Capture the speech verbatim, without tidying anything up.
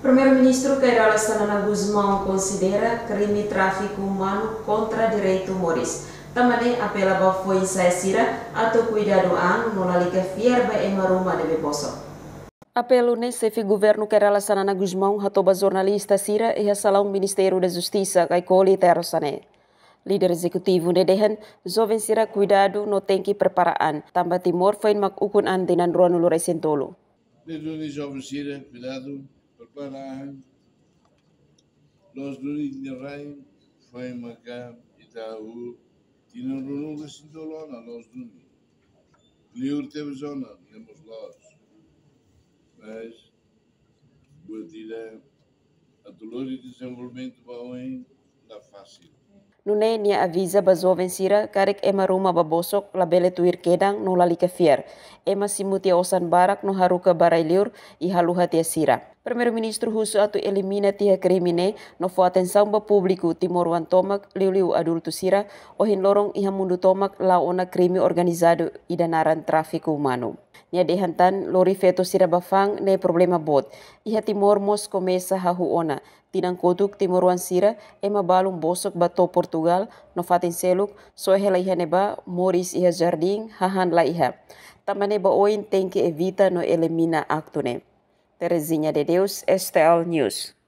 Primeiru-Ministru Kay Rala Xanana Gusmão konsidera krime tráfiku umanu kontra direitu moris. Tanba ne'e apela ba foin-sa'e sira atu kuidadu an no lalika fiar ba ema ruma ne'ebé bosok. Apelu ne'e xefe governu Kay Rala Xanana Gusmão hato'o ba jornalista sira iha salaun Ministériu da Justisa, Caicoli, tersa ne'e. Líder ezekutivu ne'e dehan, joven sira kuidadu no tenke prepara an, tanba Timor foin mak ukun an tinan ruanulu resin tolu. Ne'e duni joven sira kuidadu, prepara an. Loos duni nia rai, foin maka ita hahú tinan ruanulu resin tolu ona, loos duni. Liur tebes ona, ne'e mós loos. Mas buat ida atu lori dezenvolvimentu ba oin la fasil. Nune'e nia aviza ba joven sira karik ema ruma ba bosok labele tuir kedan no lalika fiar. Ema simu tiha osan barak no haruka ba rai-liur i haluha tiha sira. Primeiru-Ministru husu atu elimina tiha krime ne'e no fó atensaun ba públiku timoroan tomak, liuliu adultu sira, ohin loron iha mundu tomak la'o ona krime organizadu ida naran tráfiku umanu. Nia dehan tan lori feto sira ba fa'an ne'e problema boot. Iha Timor mós komesa hahú ona. Tinan kotuk timoroan sira ema balun bosok ba to'o Portugal no fatin seluk, soe hela iha ne'ebá, moris iha jardín, hahán la iha. Tanba ne'e ba oin tenke evita no elimina aktu ne'e. Terezinha de Deus, S T L News.